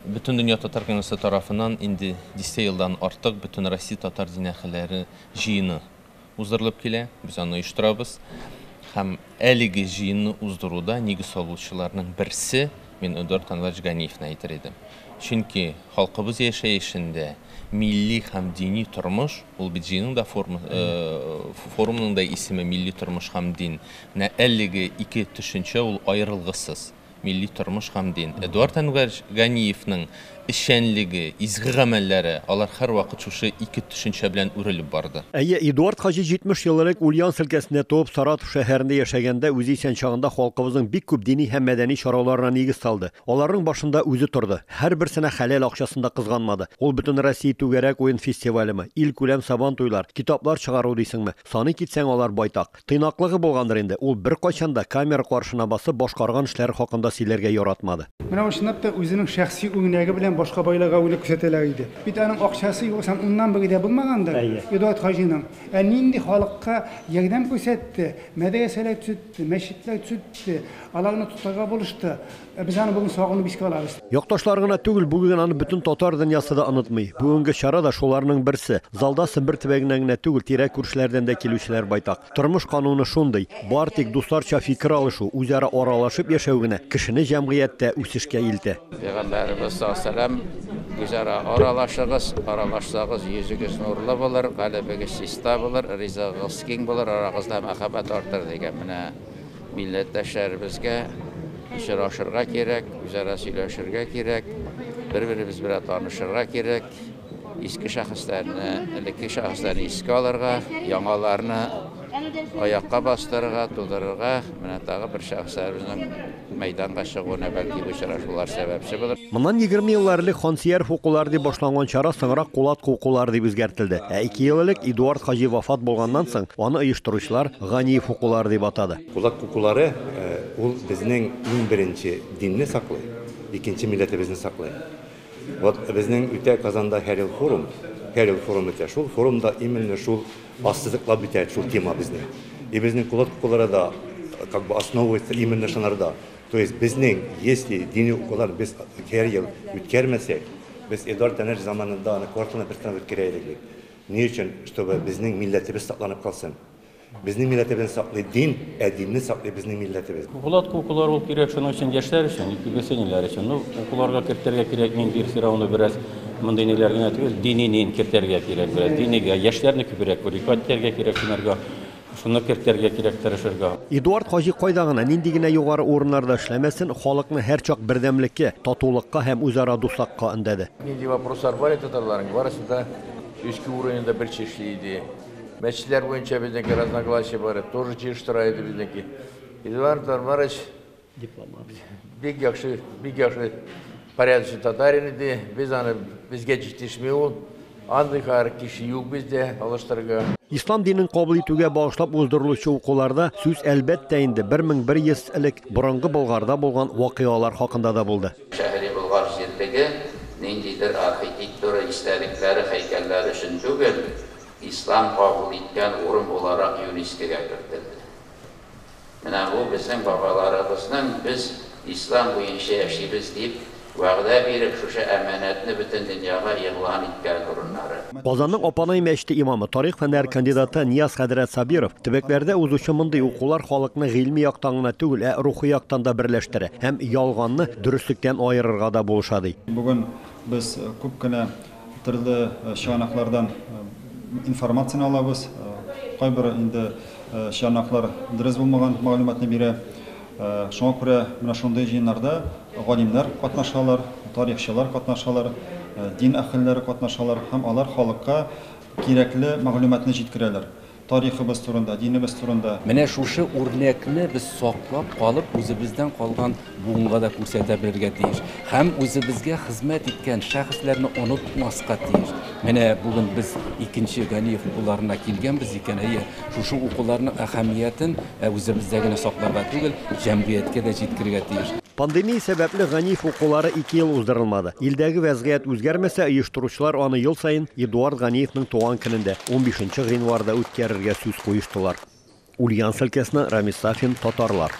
Бөтендөнья татар конгрессы тарафыннан инде дистә елдан артык Бөтенроссия татар дин әһелләре җыены уздырылып килә. Без аны оештырабыз. Һәм әлеге җыенны уздыруда нигез салучыларның берсе мин Эдуард Әнвәрович Ганиевны әйтер идем. Чөнки халкыбыз яшәешендә милли һәм дини тормыш, ул бит җыенның да форма, форумның да исеме милли тормыш һәм дин. Менә әлеге ике төшенчә ул аерылгысыз. Милли тормыш һәм дин. Эдуард Әнвәрович Ганиевның эшчәнлеге, изге гамәлләре, алар һәрвакыт шушы ике төшенчә белән үрелеп барды. Әйе, Эдуард хаҗи 70 ел элек Ульяновск өлкәсендә туып, Саратов шәһәрендә яшәгәндә, үзе исән чагында халкыбызның бик күп дини һәм мәдәни чараларына нигез салды. Аларның башында үзе торды. Һәрберсенә хәләл акчасын да кызганмады. Ул Бөтенроссия түгәрәк уен фестивалеме, илкүләм Сабантуйлар, китаплар чыгару дисеңме, саный китсәң, алар байтак. Тыйнаклыгы булгандыр инде, ул беркайчан да камера каршына басып башкарган эшләре хакында сөйләргә яратмады. Менә ул чынлап та үзенең шәхси үрнәге белән башка байларга үрнәк күрсәтәләр иде. Бит аның акчасы югыйсә уннан бере дә булмагандыр, Эдуард хаҗиның. Ә нинди халыкка ярдәм күрсәтте, мәдрәсәләр төзетте, мәчетләр төзетте, аларны тотарга булышты. Ә без аны бүген сагынып искә алабыз. Якташлар гына түгел, бүген аны бөтен татар дөньясы да онытмый. Бүгенге чара да шуларның берсе. Залда Сембер төбәгеннән генә түгел, тирә-күршеләрдән дә килүчеләр байтак. Тормыш кануны шундый, бар тик дусларча фикер алышу, үзара аралашып яшәү генә кешене җәмгыятьтә үсешкә илтә. Пәйгамбәребез саллаллаһу галәйһи үзара аралашыгыз, аралашсагыз йөзегез нурлы булыр, калебегез чиста булыр, ризыгыгыз киң булыр, арагызда мәхәббәт артыр дигән. Менә милләттәшләребезгә очрашырга кирәк, үзара сөйләшергә кирәк, бер-беребез белән танышырга кирәк, иске шәхесләрне, элекке шәхесләрне искә алырга, яңаларны аякка бастырырга, тудырырга, менә тагы бер шәхесләребезнең мәйданга чыгуына бәлки бу очрашулар сәбәпче булыр. Моннан 20 еллар элек Хансияров укулары дип башланган чара соңрак Кулаткы укулары дип үзгәртелде. Ә 2 ел элек Эдуард хаҗи вафат булганнан соң, аны оештыручылар Ганиев укулары дип атады. Кулаткы укулары ул безнең иң беренче динне саклый, икенче милләтебезне саклый. Вот безнең үтә Казанда һәр ел форум, һәр ел форум үтә. Шул форумда именно шул ассызыклап үтә шул тема безнең. И безнең Кулаткы укулары да как бы основывается именно шунарда. То есть безнең, если дини укулар без һәр ел үткәрмәсәк, без Эдуард Әнвәрович заманында аны кварталына бер тапкыр үткәрә идек бит. Ни өчен? Чтобы безнең милләтебез сакланып калсын. Безнең милләтебезне саклый дин, ә динне саклый безнең милләтебез. Кулаткы укулар ул кирәк шуның өчен яшьләр өчен, икегесенеләр өчен. Ну, укуларга кертергә кирәк ниндидер все равно бераз мондый ниләр генә түгел, дини нин кертергә кирәк бераз. Динигә яшьләрне күбрәк увлекать итәргә кирәк шунарга. Шуны кертергә кирәк тырышырга. Эдуард хаҗи кайда гына, нинди генә югары урыннарда эшләмәсен, халыкны һәрчак бердәмлеккә, татулыкка һәм үзара дуслыкка өндәде. Нинди вопрослар бар татарларның, барысы да өске уровеньда бер чишли иде. Мәчетләр буенча безнеке разногласия бар, тоже чиштерә иде безнеке. Эдуард Әнвәрович дипломат. Бик яхшы, бик яхшы порядочный татарин иде. Без аны безгә җитешми ул. Андый кеше юк бездә алыштырырга. Ислам динен кабул итүгә багышлап уздырылучы укуларда сүз әлбәттә инде 1100 элек борынгы Болгарда булган вакыйгалар хакында да булды. Шәһри Болгар җирлеге ниндидер архитектура истәлекләре, һәйкәлләре өчен түгел, ислам кабул иткән урын буларак ЮНЕСКОга кертелде. Менә бу безнең бабаларыбызның без ислам буенча яшибез дип вәгъдә биреп шушы әманәтне бөтен дөньяга игълан иткән урыннары. Казанның Апанай мәчете имамы, тарих фәннәре кандидаты Нияз хәзрәт Сабиров төбәкләрдә узучы мондый укулар халыкны гыйльми яктан гына түгел, ә рухи яктан да берләштерә һәм ялганны дөреслектән аерырга да булыша ди. Бүген без күп кенә төрле чыганаклардан информацияне алабыз. Кайбер инде чыганаклар дөрес булмаган мәгълүматны бирә. Шуңа күрә менә шундый җыеннарда галимнәр катнашалар, тарихчылар катнашалар, дин әһелләре катнашалар һәм алар халыкка кирәкле мәгълүматны җиткерәләр. Тарихыбыз турында, динебез турында. Менә шушы үрнәкне без саклап калып, үзебездән калган буынга да күрсәтә белергә тиеш. Һәм үзебезгә хезмәт иткән шәхесләрне онытмаска тиеш. Менә бүген без икенче Ганиев укуларына килгәнбез икән, әйе, шушы укуларның әһәмиятен үзебездә генә сакларга түгел, җәмгыятькә дә җиткерергә тиеш. Пандемия сәбәпле Ганиев укулары 2 ел уздырылмады. Илдәге вәзгыять үзгәрмәсә, оештыручылар аны ел саен Эдуард Ганиевның туган көнендә 15 гыйнварда үткәрергә сүз куештылар. Ульяновск өлкәсеннән Рамис Сафин, Татарлар.